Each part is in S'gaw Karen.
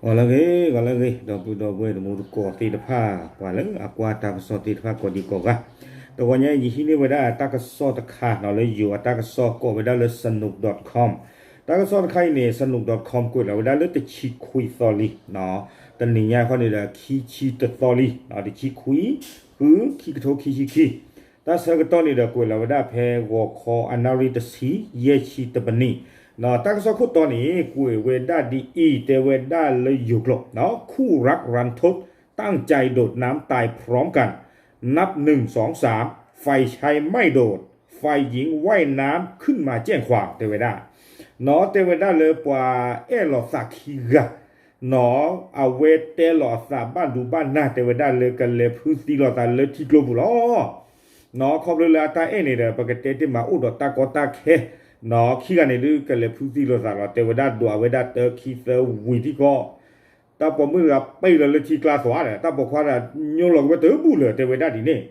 ဂီၤလၢအဂ့ၤ ဂီၤလၢအဂ့ၤ ဒီပုၢ်ဒီဝဲၢ်တံၤသကိးသ့ၣ်တဖၣ် ပှၤလၢအကွၢ်တၢ်ကစီၣ်သ့ၣ်တဖၣ်ကိးဒံကိးဂၤ, တဂီၤညါအံၤ ယဟံးန့ၢ်ဝဲဒၣ်တၢ်ကစီၣ်တခါနီၤ လၢယိၤအတၢ်ကစီၣ်ကိးဝဲဒၣ်လၢ စနူး dot com, တၢ်ကစီၣ်တခါအံၤန့ၣ် စနူး dot com ကွဲးလီၤဝဲဒၣ်လၢတဆံခွံသီလံ, တနံၤညါခီန့ၣ်ဒီး ခံဆံတသီလံ, တဆံခွံ ဃု ခံကထိခံဆံခံ, တၢ်ဆၢကတီၢ်န့ၣ်ဒီး ကွဲးလီၤဝဲဒၣ်ဖဲဂီၤခီအနၣ်ရံၣ်တဆံ ယဲၢ်ဆံတပနံၣ်, တၢ်ကစီၣ်ခိၣ်တီန့ၣ် ကွဲးဝဲဒၣ်ဒ်အံၤ တဲဝဲဒၣ်လၢယိၤကျိာ်, คู่รักรันทดตั้งใจโดดน้ำตายพร้อมกัน นับหนึ่งสองสาม ฝ่ายชายไม่โดด ฝ่ายหญิงว่ายน้ำขึ้นมาแจ้งความ တဲဝဲဒၣ်, နီၤ တဲဝဲဒၣ်လၢပှၤအဲၣ်လိာ်သးခံဂၤ နီၤ အဝဲတဲလိာ်အသးဘၣ်ဒိဘၣ်နၢ် တဲဝဲဒၣ်လၢ ကလဲၤဖုသံလိာ်သးလၢထံကျိပူၤလီၤ. နီၤ ခီဖျိလၢအတၢ်အဲၣ်န့ၣ်ဒီး ပကတဲတ့ၢ်မးအိၣ်ဒီးတၢ်ကီတၢ်ခဲ, နီၤ ခံဂၤန့ၣ်ဒုး ကလဲၤဖုသံလိာ်သးလီၤ တဲဝဲဒၣ်ဒွးဝဲဒၣ်တၢခံသၢဝံၤထံကီၢ် တၢ်ပိာ်မုၣ်တဂၤပံာ်လီၤလၢထံကျါသီဒီး တၢ်ပိာ်ခွါတဂၤညိလီၤက့ၤဝဲတဘူၣ်လၢၤ တဲဝဲဒၣ်ဒ်န့ၣ်,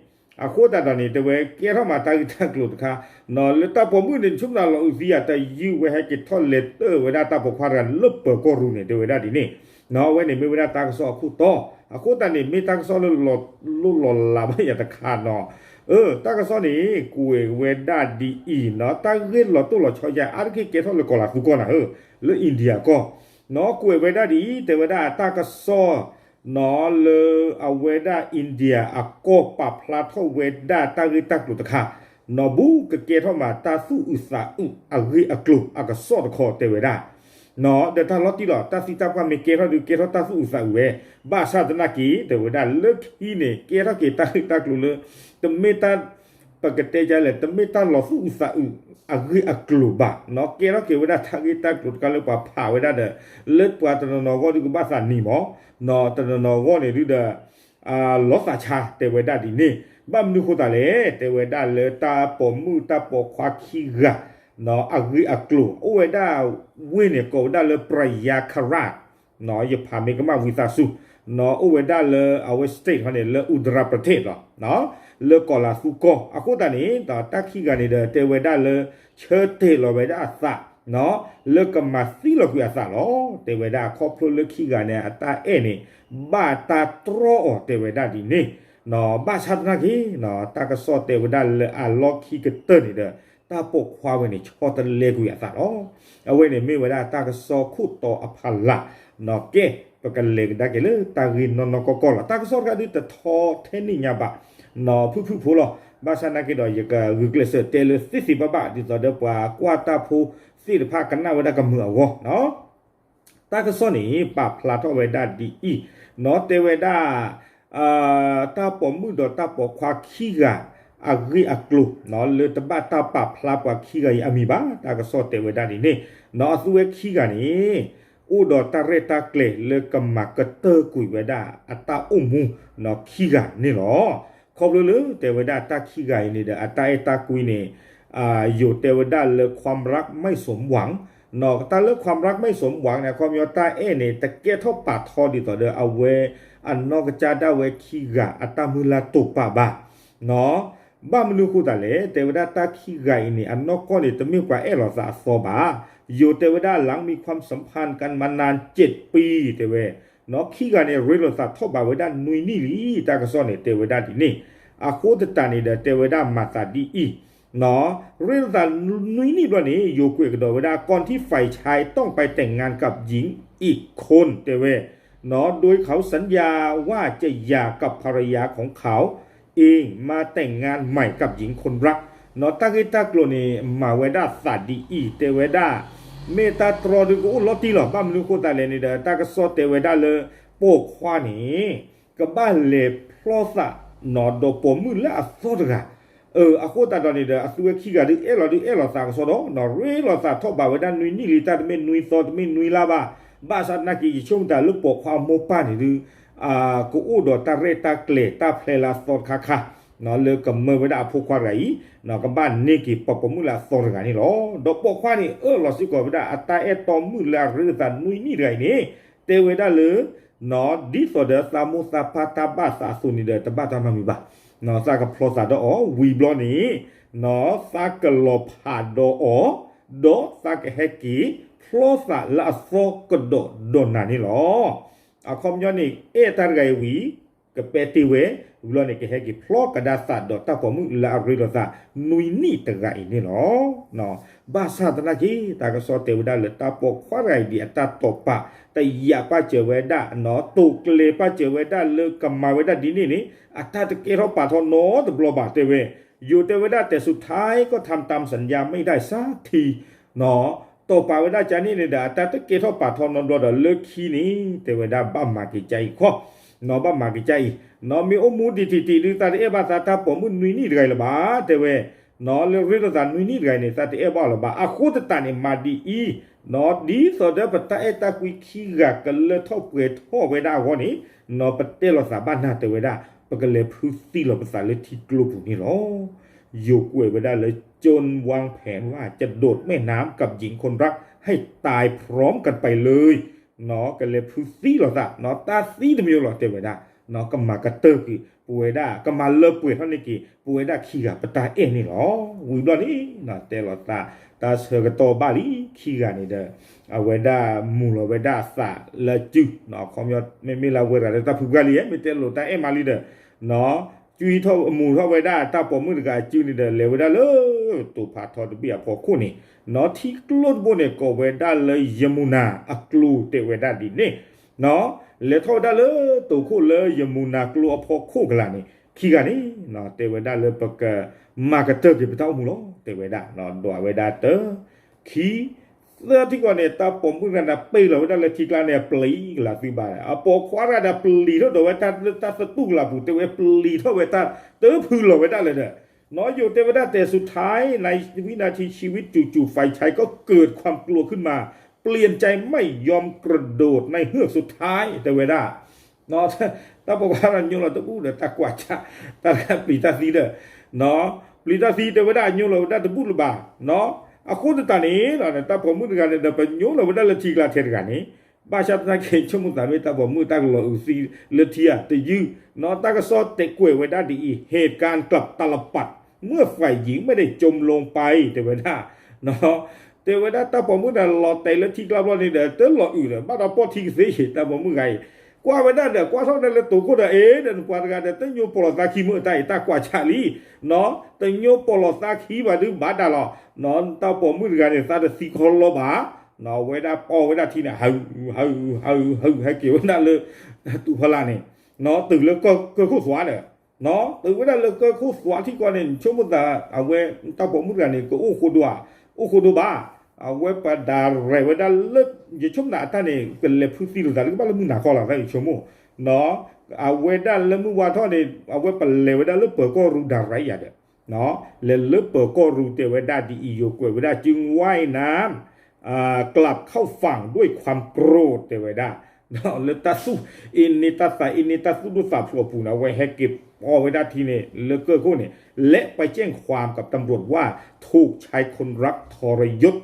အဃိသတးဒီးန့ၣ် တဲဝဲကဲထီၣ်မးတၢ်ဂ့ၢ်တၢ်ကျိၤတခါ, နီၤ လၢတၢ်ပိာ်မုၣ်န့ၣ် ဆိကမိၣ်လီၤအုးသံယၤ တယုၢ်ဝဲဟဲက့ၤထီၣ်လဲၤတၢၢ်ဝဲဒၣ်တၢ်ပိာ်ခွါတဂၤလၢပၢၤကီၢ်ရူၤန့ၣ် တဲဝဲဒၣ်ဒ်န့ၣ်, နီၤ အဝဲန့ၣ်မ့ၢ်ဝဲဒၣ်တၢ်ကစီၣ်အခိၣ်တီ, အဃိသတးန့ၣ် မ့ၢ်တၢ်ကစီၣ်လၢလိၢ်လီၤလးဘၣ်ယၤတခါနီၤ, အၢ တၢ်ကစီၣ်န့ၣ် ကွဲးဝဲဒၣ်ဒ်အံၤ နီၤ တၢ်ဂ့ၢ်လီၤတိၢ်လီၤဆီယါအါတက့ၢ်ကဲထီၣ်လၢကီၤလၤသူကီၢ်နၤဧၢ, လၢ India ကီၢ်, နီၤ ကွဲးဝဲဒၣ်ဒ်အံၤ တဲဝဲဒၣ်တၢ်ကစီၣ် နီၤ လၢအဝဲဒၣ် India အကီၢ်ပာ်ဖျါထီၣ်ဝဲဒၣ်တၢ်ဂ့ၢ်တၢ်ကျိၤတခါ, နီၤ ဘူးကကဲထီၣ်မးတၢ်သူၣ်အုးသးအုးအဂ့ၢ်အကျိၤအကစီၣ်တခီ တဲဝဲဒၣ်, နီၤ ဒီးတၢ်လီၤတံၢ်လီၤ တၢ်သံတၢ်ပှၢ်မ့ၢ်ကဲထီၣ်ဒုး ကဲထီၣ်တၢ်သူၣ်အုးသးအုးဝဲ, ဘၣ်ဆၣ်သနာ်က့ တဲဝဲဒၣ်လၢခံန့ၣ် ကဲထီၣ်က့ၤတၢ်ဂ့ၢ်တၢ်ကျိၤလၢ တမ့ၢ်တၢ် ပကတဲဒ်လဲၣ် တမ့ၢ်တၢ်လီၤသူၣ်အုးသးအုးအဂ့ၢ်အကျိၤဘၣ်, နီၤ ကဲထီၣ်က့ၤဝဲဒၣ်တၢ်ဂ့ၢ်တၢ်ကျိၤတခါလၢပှၤဖးဝဲဒၣ်ဒီး လၢပှၤတနီၤနီၤအဂီၢ်ဒုးကဘၣ်သးနံၤမး, နီၤ တနီၤနီၤအဂီၢ်န့ၣ်ဒုးဒီး လီၤသးဆါ တဲဝဲဒၣ်ဒ်န့ၣ်, ဘၣ်မနုၤဃိသတးလဲၣ် တဲဝဲဒၣ်လၢတၢ်ပိာ်မုၣ်တၢ်ပိာ်ခွါခံဂၤ နီၤ အဂ့ၢ်အကျိၤ အိၣ်ဝဲဒၣ်ဝ့ၢ်န့ၣ် ကိးဝဲဒၣ်လၢ Prayagraj, နီၤ ယဖးမ့ၢ်ကမၣ်ဝံသးစူၤ, နီၤ အိၣ်ဝဲဒၣ်လၢအဝဲ state ခီန့ၣ် လၢ Uttar Pradesh လီၤ, နီၤ လၢကီၤလၤသူကီၢ်, အဃိသတးန့ၣ် တၢ်ခံဂၤန့ၣ်ဒီး တဲဝဲဒၣ်လၢ ဆၢတဲာ်လီၤဝဲဒၣ်အသး, နီၤ လၢကမၤသံလီၤကွံာ်အသးလီၤ, တဲဝဲဒၣ်ခီဖျိလၢခံဂၤန့ၣ် အတၢ်အဲၣ်န့ၣ် ဘၣ်တၢ်တြီအီၤ တဲဝဲဒၣ်ဒ်န့ၣ်, နီၤ ဘၣ်ဆၣ်သနာ်က့ နီၤ တၢ်ကစီၣ်တဲဝဲဒၣ်လၢအလီၢ်ခံကတၢၢ်န့ၣ်ဒီး တၢ်ပိာ်ခွါဝဲန့ၣ် ဆီတလဲကွံာ်အသးလီၤ. အဝဲန့ၣ်မ့ၢ်ဝဲဒၣ်တၢ်ကစီၣ်ခိၣ်တီအဖီလာ်, နီၤ ကဲ ပကလဲၤကဒါက့ၤလၢတၢ်ဂ့ၢ်နီၢ်နီၢ်ကီၢ်ကီၢ်လီၤ. တၢ်ကစီၣ်တခါဒုးတထီထဲန့ၣ်ညါဘၣ်, နီၤ ဖုၣ်ဖုၣ်ဖိလီၤ. ဘၣ်ဆၣ်သနာ်က့ဒီး ယကဂုာ်ကျဲးစၢးတဲလၢသ့သ့ဘၣ်ဘၣ် ဒ်သိးဒီးပှၤကွၢ်တၢ်ဖိသ့ၣ်တဖၣ်ကနၣ်ဝဲဒၣ်ကမုာ်အဂီၢ်, နီၤ တၢ်ကစီၣ်န့ၣ် ပာ်ဖျါထီၣ်ဝဲဒၣ်ဒ်အံၤ, နီၤ တဲဝဲဒၣ် တၢ်ပိာ်မုၣ်ဒီးတၢ်ပိာ်ခွါခံဂၤ အဂ့ၢ်အကျိၤ, နီၤ လၢတဘၣ်တၢ်ပာ်ဖျါပှၤခံဂၤအံၤအမံၤဘၣ်. တၢ်ကစီၣ်တဲဝဲဒၣ်ဒ်န့ၣ်, နီၤ အသုဝဲခံဂၤန့ၣ် အိၣ်ဒီးတၢ်ရဲၣ်တၢ်ကျဲၤလၢကမၤကတၢၢ်ကွံာ်ဝဲဒၣ်အတၢ်အိၣ်မူ, နီၤ ခံဂၤန့ၣ်လီၤ. ခီဖျိလၢတဲဝဲဒၣ်တၢ်ခံဂၤအံၤန့ၣ်ဒီး အတၢ်အဲၣ်တၢ်ကွံန့ၣ် ယိၤတဲဝဲဒၣ်လၢ ความรักไม่สมหวัง, နီၤ တၢ်လၢ ความรักไม่สมหวัง န့ၣ် အခီပညီတၢ်အဲၣ်န့ၣ် တကဲထီၣ်ပာ်ထီဒ်သိးဒီးအဝဲအနီၢ်ကစၢ်ဒၣ်ဝဲခံဂၤအတၢ်မုၢ်လၢ်တိာ်ပာ်ဘၣ်, နီၤ ဘၣ်မနုၤဃိသတးလဲၣ် တဲဝဲဒၣ်တၢ်ခံဂၤအံၤန့ၣ် အနီၢ်ကီၢ်န့ၣ် တမ့ၢ်ပှၤအဲၣ်လိာ်သးအသီဘၣ်. ယိၤတဲဝဲဒၣ် หลังมีความสัมพันธ์กันมานานเจ็ดปี တဲဝဲ, နီၤ ခံဂၤန့ၣ် ရ့လိာ်သးထီၣ်ဘးဝဲဒၣ်နွံနံၣ်လံ. တၢ်ကစီၣ်န့ၣ်တဲဝဲဒၣ်ဒ်န့ၣ်, အဃိသတးန့ၣ်ဒီး တဲဝဲဒၣ်မၤသးဒ်အံၤ, နီၤ ရ့လိာ်သးနွံနံၣ်ဘျီန့ၣ် ယိၤကွဲးကဒီးဝဲဒၣ် ก่อนที่ฝ่ายชายต้องไปแต่งงานกับหญิงอีกคน တဲဝဲ, နီၤ โดยเขาสัญญาว่าจะหย่ากับภรรยาของเขาเอง มาแต่งงานใหม่กับหญิงคนรัก, နီၤ တၢ်ဂ့ၢ်တၢ်ကျိၤန့ၣ် မၤဝဲဒၣ်သးဒ်အံၤ တဲဝဲဒၣ်, မ့ၢ်တၢ်တြီဒုးကအိၣ်လီၤတံၢ်လီၤ. ဘၣ်မနုၤဃိသတးလဲၣ်န့ၣ်ဒီး တၢ်ကစီၣ်တဲဝဲဒၣ်လၢ ပိာ်ခွါန့ၣ် ကဘၣ်လဲၤဖျီသး နီၤ ဒီးပိာ်မုၣ်လၢအသီတဂၤ, အဃိသတးဒီးန့ၣ်ဒီး အသုဝဲခံဂၤဒုးအဲၣ်လီၤဒုးအဲၣ်လီၤသးကစီဒီး နီၤ ရ့လိာ်သးထီၣ်ဘးဝဲဒၣ်နွံနံၣ်လံ တၢ်တမ့ၢ်နွံသီတမ့ၢ်နွံလါဘၣ်. ဘၣ်ဆၣ်သနာ်က့ ယဆိကမိၣ်တၢ်လၢပိာ်ခွါအမိၢ်ပၢ်န့ၣ်ဒုး ကအိၣ်ဒီးတၢ်ရဲၣ်တၢ်ကျဲၤတၢ်ဖျဲလၢအသီတခါခါ, နီၤ လၢကမၢဝဲဒၣ်အဖိခွါတဂၤအံၤ, နီၤ ကဘၣ်န့ၢ်က့ၤပိာ်မုၣ်လၢအသီတဂၤန့ၣ်လီၤ. ဒီးပိာ်ခွါန့ၣ် အၢၣ်လီၤစ့ၢ်ကီးဝဲဒၣ်အတၢ်အဲၣ်တီမုၣ်လၢအရ့လိာ်သးနွံနံၣ်တဂၤအံၤန့ၣ်, တဲဝဲဒၣ်လၢ နီၤ ဒ်သိးဒီးသးမိၢ်သးပၢ်တၢ်ဘၣ်သးအသိးန့ၣ်ဒီး တဘၣ်တၢ်မၤမံၤဘၣ်. နီၤ သးကဖျီသးဒီးအီၤ ဝံၤဘျီန့ၣ်, နီၤ သးကလီၤဖးဒီးအီၤ, ဒီးသးကဟဲက့ၤဖျီသးလၢအသီကဒီးဒီးနၤန့ၣ်လီၤ. အခီပညီန့ၣ် အဲၣ်တၢ်တဂၤအံၤဝံၤ ကပဲာ်တ့ၢ်ဝဲ, ဝံၤလီၤန့ၣ် ကဟဲက့ၤဖျီကဒါသးဒီးတၢ်ပိာ်မုၣ်လၢအရ့လိာ်သးနွံနံၣ်တဂၤအံၤန့ၣ်လီၤ. ဘၣ်ဆၣ်သနာ်က့ တၢ်ကစီၣ်တဲဝဲဒၣ်လၢတၢ်ပိာ်ခွါတဂၤအံၤဒ်အတၢ်တိာ်ပာ် တယာ်ပာ်စၢၤဝဲဒၣ် တိာ်ကျဲၤပာ်စၢၤဝဲဒၣ်လၢကမၤဝဲဒၣ်ဒ်န့ၣ်န့ၣ် အတၢ်တကဲထီၣ်ပာ်ထီၣ်နီတဘျီဘၣ်တဲဝဲ, ယိၤတဲဝဲဒၣ် แต่สุดท้ายก็ทำตามสัญญาไม่ได้สักที တိာ်ပာ်ဝဲဒၣ်ကန့ၣ်န့ၣ်ဒီး အတၢ်တကဲထီၣ်ပာ်ထီၣ်နီတဘျီဒီး လၢခံန့ၣ် တဲဝဲဒၣ်ဘၣ်မၤက့ၤကါအံၤခီ, ဘၣ်မၤက့ၤကါအံၤ, မ့ၢ်အိၣ်မူဒံးတံၢ်တံၢ်ဒုး သးတအဲၣ်ဘၣ်သးတၢ်ပိာ်မုၣ်နွံနံၣ်တဂၤအံၤလၢၤဘၣ် တဲဝဲ, လၢရ့လိာ်သးနွံနံၣ်တဂၤအံၤန့ၣ် သးတအဲၣ်ဘၣ်အီၤလၢၤဘၣ်. အဃိသတးန့ၣ် မၤဒ်အံၤ, ဒ်သိးဒီးပတၢ်အဲၣ်တၢ်ကွံခံဂၤကလၢထီၣ်ပှဲၤထီၣ်ဝဲဒၣ်အဂီၢ်န့ၣ်, ပတဲလိာ်သးဘၣ်နၤတဲဝဲဒၣ်, ပကလဲၤဖုသံလီၤပသးလၢထံကျိပူၤန့ၣ်လီၤ. ယိၤကွဲးဝဲဒၣ်လၢ จนวางแผนว่าจะโดดแม่น้ำกับหญิงคนรักให้ตายพร้อมกันไปเลย ကလဲၤဖုသံလီၤသး တၢ်သံတမံၤလီၤတဲဝဲဒၣ်, ကမၤကတၢၢ်က့ၤပဝဲဒၣ် ကမၤလၢပှဲၤထီၣ်န့ၢ်က့ၤ ပဝဲဒၣ်ခံဂၤပတၢ်အဲၣ်န့ၣ်လီၤ. ဝံၤဘျီန့ၣ် တဲလိာ်သး တၢ်ဆၢကတီၢ်ဘၣ်လံ ခံဂၤန့ၣ်ဒီး အဝဲဒၣ်မူၤလီၤဝဲဒၣ်အသးလၢအစု, ခီပညီ မ့မ့ၢ်လၢအဝဲတဂၤလၢတၢ်ဖုပှၢ်လံ မ့ၢ်တဲလိာ်တၢ်အဲၣ်မးလံဒီး ကွံာ်ထီၣ်မူၤထီၣ်ဝဲဒၣ်တၢ်ပိာ်မုၣ်တဂၤအစုန့ၣ်ဒီး လဲၤဝဲဒၣ်လၢတိၤဖးထီတဘ့ၣ်အဖီခိၣ်န့ၣ်, ထံကျိတဘိန့ၣ် ကိးဝဲဒၣ်လၢယမူၤနၤအကျိၤတဲဝဲဒၣ်ဒ်န့ၣ်, လဲၤထီၣ်ဝဲဒၣ်လၢတိၤခိၣ်လၢယမူၤနၤကျိအဖီခိၣ်ကလာ်န့ၣ် ခံဂၤန့ၣ် တဲဝဲဒၣ်လၢပကမၤကတၢၢ်က့ၤပတၢ်အိၣ်မူလီၤ တဲဝဲဒၣ်, ဒွးဝဲဒၣ်တၢ ခံ သၢထံၣ်ကီးန့ၣ် တၢ်ပိာ်မုၣ်တဂၤန့ၣ် ပ့ၢ်လီၤဝဲဒၣ်လၢထံကျါန့ၣ် ပျံၤကလာ်သုဘၣ်, အပိာ်ခွါတဂၤဒီးပျံၤထီၣ်ဒီးဝဲတၢ်လၢတၢ်သတူၢ်ကလာ်ပူၤ တဲဝဲပျံၤထီၣ်ဝဲတၢ်တဖုလီၤဝဲဒၣ်လၢၤဒီး, နီၢ်ယိၤတဲဝဲဒၣ် แต่สุดท้าย ในวินาทีชีวิตจู่ๆ ฝ่ายชายก็เกิดความกลัวขึ้นมา เปลี่ยนใจไม่ยอมกระโดดในเฮือกสุดท้าย တဲဝဲဒၣ် တၢ်ပိာ်ခွါတဂၤညိလီၤတဘူၣ်ဒီးတၢ်ကွၢ်ဆၣ်, တၢ်ပျံၤတၢ်သံဒီး, ပျံၤတၢ်သံတဲဝဲဒၣ်အညိလီၤဝဲဒၣ်တဘူၣ်လၢၤဘၣ်, အဃိသတးန့ၣ် တၢ်ပိာ်မုၣ်တဂၤန့ၣ်ဒီး ပညိလီၤဝဲဒၣ်လၢထံကျါထဲတဂၤန့ၣ်, ဘၣ်ဆၣ်သနာ်က့ ဆိကမိၣ်သးမ့ၢ်တၢ်ပိာ်မုၣ်တၢ်ကလီၤအုးသံလၢထံဧါ တယုၢ်, တၢ်ကစီၣ်တဲကွဲးဝဲဒၣ်ဒ်အံၤ เหตุการณ์กลับตาลปัตร เมื่อฝ่ายหญิงไม่ได้จมลงไป တဲဝဲဒၣ် တဲဝဲဒၣ်တၢ်ပိာ်မုၣ်တဂၤလီၤတဲာ်လၢထံကျါဘျီန့ၣ်ဒီး တလီၤအုးဒီး ဘၣ်ဒီးပီၢ်ထံကသ့ တၢ်ပိာ်မုၣ်တဂၤအံၤ, ကွၢ်ဝဲဒၣ်ဒီး ကွၢ်ထီၣ်ဝဲဒၣ်လၢတိၤခိၣ်ဒီး အ့ ဒီးနပှၤတဂၤဒီး တညိပီၢ်လီၤသးခံမုၢ်အတၢ်အံၤ တၢ်ကွၢ်ဆၣ်လံ, တညိပီၢ်လီၤသးခံဘၣ်ဒုးဘၣ်ဒၣ်လီၤ, တၢ်ပိာ်မုၣ်တဂၤန့ၣ် သးတသံခီလီၤဘၣ်, အဝဲဒၣ်ပီၢ်ဝဲဒၣ်ထံန့ၣ် ဟး ဟး ဟး ဟးက့ၤဝဲဒၣ်လၢ တူၢ်ဖီလာ်န့ၣ်, တုၤလၢကၢၢ်ခိၣ်သွါဒီး တုၤဝဲဒၣ်လၢကၢၢ်ခိၣ်သွါထံကီၢ်န့ၣ် ဆိကမိၣ်သး အဝဲတၢ်ပိာ်မုၣ်တဂၤန့ၣ် ကအိၣ်ဃိဒိ, အိၣ်ဃိဒိဘၣ်, အဝဲပဒၣ်ရဲၣ်ဝဲဒၣ်လၢ ယဆိကမိၣ်သးအတၢ်န့ၣ် ကလဲၤဖုသံလိာ်သးလၢကဘၣ်လၢမုၢ်နၤခီလီၤ သးယဆိကမိၣ်, အဝဲဒၣ်လၢမုၢ်ဝါထီၣ်န့ၣ် အဝဲပလဲၤဝဲဒၣ်လၢပၢၤကီၢ်ရူဒၣ်ရဲၣ်ယၤဒီး လဲၤလၢပၢၤကီၢ်ရူတဲဝဲဒၣ်ဒ်အံၤ ယိၤကွဲးဝဲဒၣ် จึงว่ายน้ำ กลับเข้าฝั่งด้วยความโกรธ တဲဝဲဒၣ်, လၢတၢ်သူၣ်အ့န့တၢ်သးအ့န့တၢ်သူၣ်ဒိၣ်သးဖျိးအပူၤန့ၣ် အဝဲဟဲက့ၤပီၢ်ဝဲဒၣ်ထံန့ၣ် လၢကၢၢ်ခိၣ်န့ၣ် และไปแจ้งความกับตำรวจว่าถูกชายคนรักทรยศ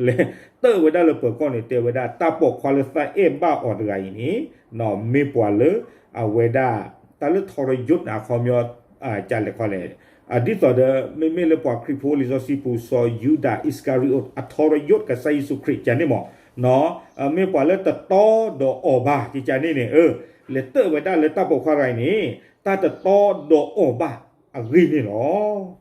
လဲၤတၢၢ်ဝဲဒၣ်လၢပၢၤကီၢ်န့ၣ် တဲဝဲဒၣ် တၢ်ပိာ်ခွါလၢသးအဲၣ်ဘၣ်အီၤတဂၤအံၤန့ၣ် မ့ၢ်ပှၤလၢ အဝဲဒၣ် တၢ်လၢ ทรยศ န့ၣ် အခီပညီ ကလဲၤခီလဲၣ် ဒ်သိးဒီး မ့မ့ၢ်လၢပှၤခရံာ်ဖိလံာ်စီဆှံပူၤ စီၤယူဒၤအံးစကၤရံအိၣ် အ ทรยศ ကစၢ်ယ့ၣ်ၡူးခရံာ်ကန့ၣ်မး, မ့ၢ်ပှၤလၢတတီဒီးအီၤဘၣ် ကကန့ၣ်န့ၣ် လဲၤတၢၢ်ဝဲဒၣ်လၢတၢ်ပိာ်ခွါတဂၤအံၤန့ၣ် တၢ်တတီဒီးအီၤဘၣ်အဂ့ၢ်န့ၣ်လီၤ.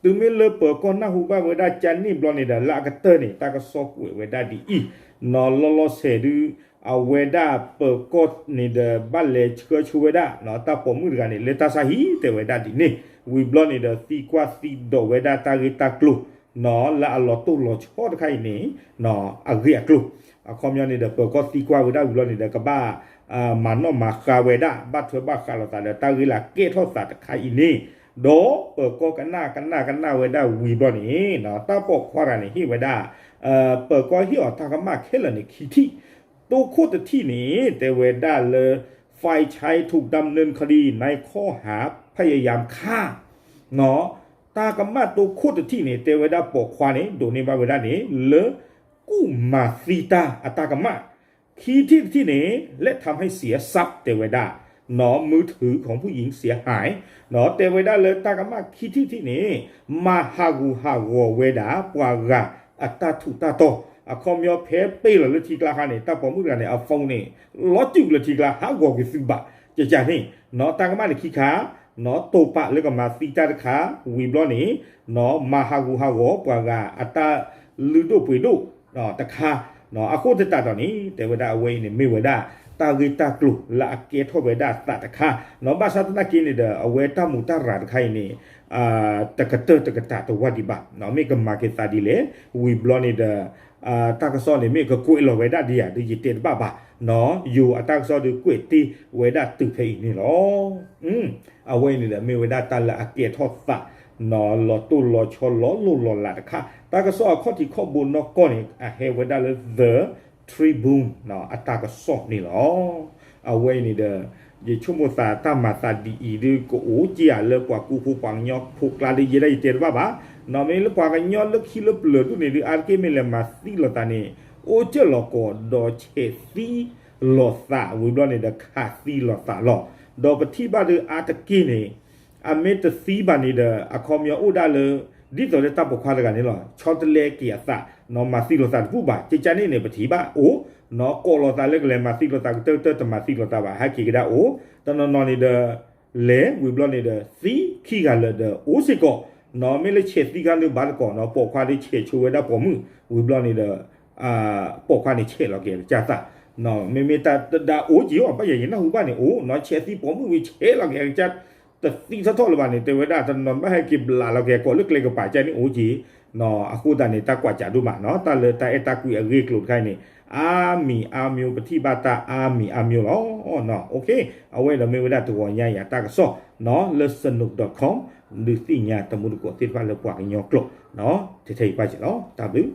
တုၤမ့ၢ်လၢပၢၤကီၢ်နၢ်ဟူဘၣ်ဝဲဒၣ်ကန့ၣ်ဘျီန့ၣ်ဒီး လၢအကတၢၢ်န့ၣ် တၢ်ကစီၣ်ကွဲးဝဲဒၣ်ဒ်အံၤ, နီၢ်လီၤလီၤဆဲးဒုး အဝဲဒၣ်ပၢၤကီၢ်န့ၣ်ဒီး ဘၣ်လဲၤဆှၢဆိဝဲဒၣ် တၢ်ပိာ်မုၣ်တဂၤန့ၣ် လၢတၢ်ဆါဟံၣ်တဲဝဲဒၣ်ဒ်န့ၣ်, ဝံၤဘျီန့ၣ်ဒီး သံကွၢ်သံဒိးဝဲဒၣ်တၢ်ဂ့ၢ်တၢ်ကျိၤ လၢအလီၤတိၢ်လီၤဆီတခါအံၤန့ၣ် အဂ့ၢ်အကျိၤ, အခီပညီန့ၣ်ဒီး ပၢၤကီၢ်သံကွၢ်ဝဲဒၣ်ဝံၤဘျီန့ၣ်ဒီး ကဘၣ် မၤနီၣ်မၤဃါဝဲဒၣ် ဘၣ်ထွဲဘၣ်ဃးလိာ်သးဒီးတၢ်ဂ့ၢ်လၢကဲထီၣ်သးတခါအံၤန့ၣ်, ဒီးပၢၤကီၢ်ကနၣ်ကနၣ်ကနၣ်ဝဲဒၣ်ဝံၤဘျီန့ၣ် တၢ်ပိာ်ခွါတဂၤန့ၣ်ဟ့ၣ်ဝဲဒၣ် ပၢၤကီၢ်ဟ့ၣ်အီၤတၢ်ကမၣ်ခဲလၢာ်န့ၣ်ခံထံၣ်, တိခိၣ်တထံၣ်န့ၣ် တဲဝဲဒၣ်လၢ ฝ่ายชายถูกดำเนินคดีในข้อหาพยายามฆ่า တၢ်ကမၣ်တိခိၣ်တထံၣ်န့ၣ် တဲဝဲဒၣ်ပိာ်ခွါန့ၣ် ဒိးန့ၢ်ဘၣ်ဝဲဒၣ်န့ၣ် လၢကူၣ်မၤသံတၢ်အတၢ်ကမၣ်, ခံထံၣ်တထံၣ်န့ၣ် และทำให้เสียทรัพย์ တဲဝဲဒၣ်, มือถือของผู้หญิงเสียหาย တဲဝဲဒၣ်လၢတၢ်ကမၣ်ခံထံၣ်တထံၣ်န့ၣ် မၤဟးဂူာ်ဟးဂီၤဝဲဒၣ် ပှၤဂၤအတၢ်ထူးတၢ်တီၤ အခီပညီဖဲပ့ၢ်လီၤလၢထံကျါခါန့ၣ် တၢ်ပိာ်မုၣ်တဂၤန့ၣ် အ phone န့ၣ် လီၤစုာ်လၢထံကျါ ဟးဂီၤကွံာ်သုဘၣ် ကကန့ၣ် တၢ်ကမၣ်န့ၣ်ခံခါ တိာ်ပာ်လၢကမၤသံတၢ်တခါ ဝံၤဘျီန့ၣ် မၤဟးဂူာ်ဟးဂီၤ ပှၤဂၤအတၢ်လုၢ်ဒိၣ်ပှ့ၤဒိၣ်တခါ အဃိသတးဒီးန့ၣ် တဲဝဲဒၣ်အဝဲအံၤန့ၣ် မ့ၢ်ဝဲဒၣ် တၢ်ဂ့ၢ်တၢ်ကျိၤလၢအကဲထီၣ်ဝဲဒၣ်သးတခါ ဘၣ်ဆၣ်သနာ်က့န့ၣ်ဒီး အဝဲတၢ်မူးတၢ်ရၤတခါအံၤန့ၣ် တကတၢၢ်တကတၢၢ်တဝၢ်ဒံးဘၣ် မ့ၢ်ကမၤက့ၤသးဒ်လဲၣ် ဝံၤဘျီန့ၣ်ဒီး တၢ်ကစီၣ်န့ၣ် မ့ၢ်ကကွဲးလီၤဝဲဒၣ်ဒ်ယၤဒီး ယတဲတဘၣ်ဘၣ် ယိၤအတၢ်ကစီၣ်ဒီးကွဲးတ့ၢ်ဝဲဒၣ်တုၤဖဲအံၤန့ၣ်လီၤ. အဝဲအံၤန့ၣ်ဒီး မ့ၢ်ဝဲဒၣ်တၢ်လၢအကဲထီၣ်သး လီၤတိၢ်လီၤဆီလီၤလိၢ်လီၤလးတခါ တၢ်ကစီၣ်အခီၣ်ထံးခီၣ်ဘိနီၢ်ကီၢ်န့ၣ် အဟဲဝဲဒၣ်လၢ The Tribune အတၢ်ကစီၣ်န့ၣ်လီၤ. အဝဲအံၤန့ၣ်ဒီး ယဆိကမိၣ်သးတၢ်မၤသးဒ်အံၤဒုး ကအိၣ်က့ၤဧါလၢပှၤကူဖိပှၤကညီဖိကျါဒီး ယဲဒၣ်ယတဲတဘၣ်ဘၣ် မ့ၢ်လၢပှၤကညီလၢခံလၢပျၢၤဒိၣ်န့ၣ်ဒုး အါတက့ၢ်မ့ၢ်လဲၤမၤသံလိာ်သးန့ၣ် အိၣ်ကၢၢ်လီၤကီးဒီးဆဲးသံလိာ်သး ဝံၤဘျီန့ၣ်ဒီး ခးသံလိာ်သးလီၤ. ဒီးပထံၣ်ဘၣ်ဒုးအါတက့ၢ်န့ၣ် အမ့ၢ်တသံဘၣ်န့ၣ်ဒီး အခီပညီအိၣ်ဒၣ်လၢ ဒ်သိးလၢတၢ်ပိာ်ခွါတဂၤန့ၣ်လီၤ ဆီတလဲက့ၤအသး မၤသံလိာ်သးတဘူၣ်ဘၣ် ကကန့ၣ်န့ၣ် ပထံၣ်ဘၣ်အိၣ် ကိးလိာ်သးလၢကလဲၤမၤသံလိာ်သးကတၢၢ်ကတၢၢ် တမၤသံလိာ်သးဘၣ် ဟဲက့ၤကဒါအိၣ် တနီၤနီၤန့ၣ်ဒီး လဲၤဝံၤဘျီန့ၣ်ဒီး သံခံဂၤလၢာ်ဒီးအိၣ်စ့ၢ်ကီး မ့ၢ်လၢဆဲးသံခါန့ၣ်ဘၣ်တကိးနီၤ ပိာ်ခွါဒီးဆဲးဆိဝဲဒၣ်ပိာ်မုၣ် ဝံၤဘျီန့ၣ်ဒီး ပိာ်ခွါန့ၣ်ဆဲးလီၤက့ၤအကစၢ်သး မ့မ့ၢ်တၢ်တဒါအိၣ်က့ၤအီၤ ဘၣ်ယၤယနၢ်ဟူဘၣ်န့ၣ်အိၣ်နီၤ ဆဲးသံပိာ်မုၣ်ဝံၤဆဲးလီၤက့ၤအကစၢ် တသံထီၣ်ထီၣ်လၢၤဘၣ်န့ၣ် တဲဝဲဒၣ် တနီၤဘၣ်ဟဲက့ၤဘျးလီၤက့ၤ ကိးလၢကျဲကပၤကန့ၣ်အိၣ်က့ၤ အဃိသတးန့ၣ် တၢ်ကွၢ်စးဒိၣ်မးနီၤ တၢ်လၢတၢ်အဲၣ်တၢ်ကွံအဂ့ၢ်အကျိၤတခါအံၤန့ၣ် အါမံၤအါမံၤ ပထံၣ်ဘၣ်တၢ်အါမံၤအါမံၤလီၤ. အဝဲဒီးမ့ၢ်ဝဲဒၣ်တဂီၤညါအံၤအတၢ်ကစီၣ်နီၤ လၢ sanook dot com ဒုးသ့ၣ်ညါတမူတကိးသ့ၣ်တဖၣ်လၢပှၤကညီကျိာ် ထဲထဲအံၤဘၣ်စ့ၢ်လီၤ. တၢ်ဘျုး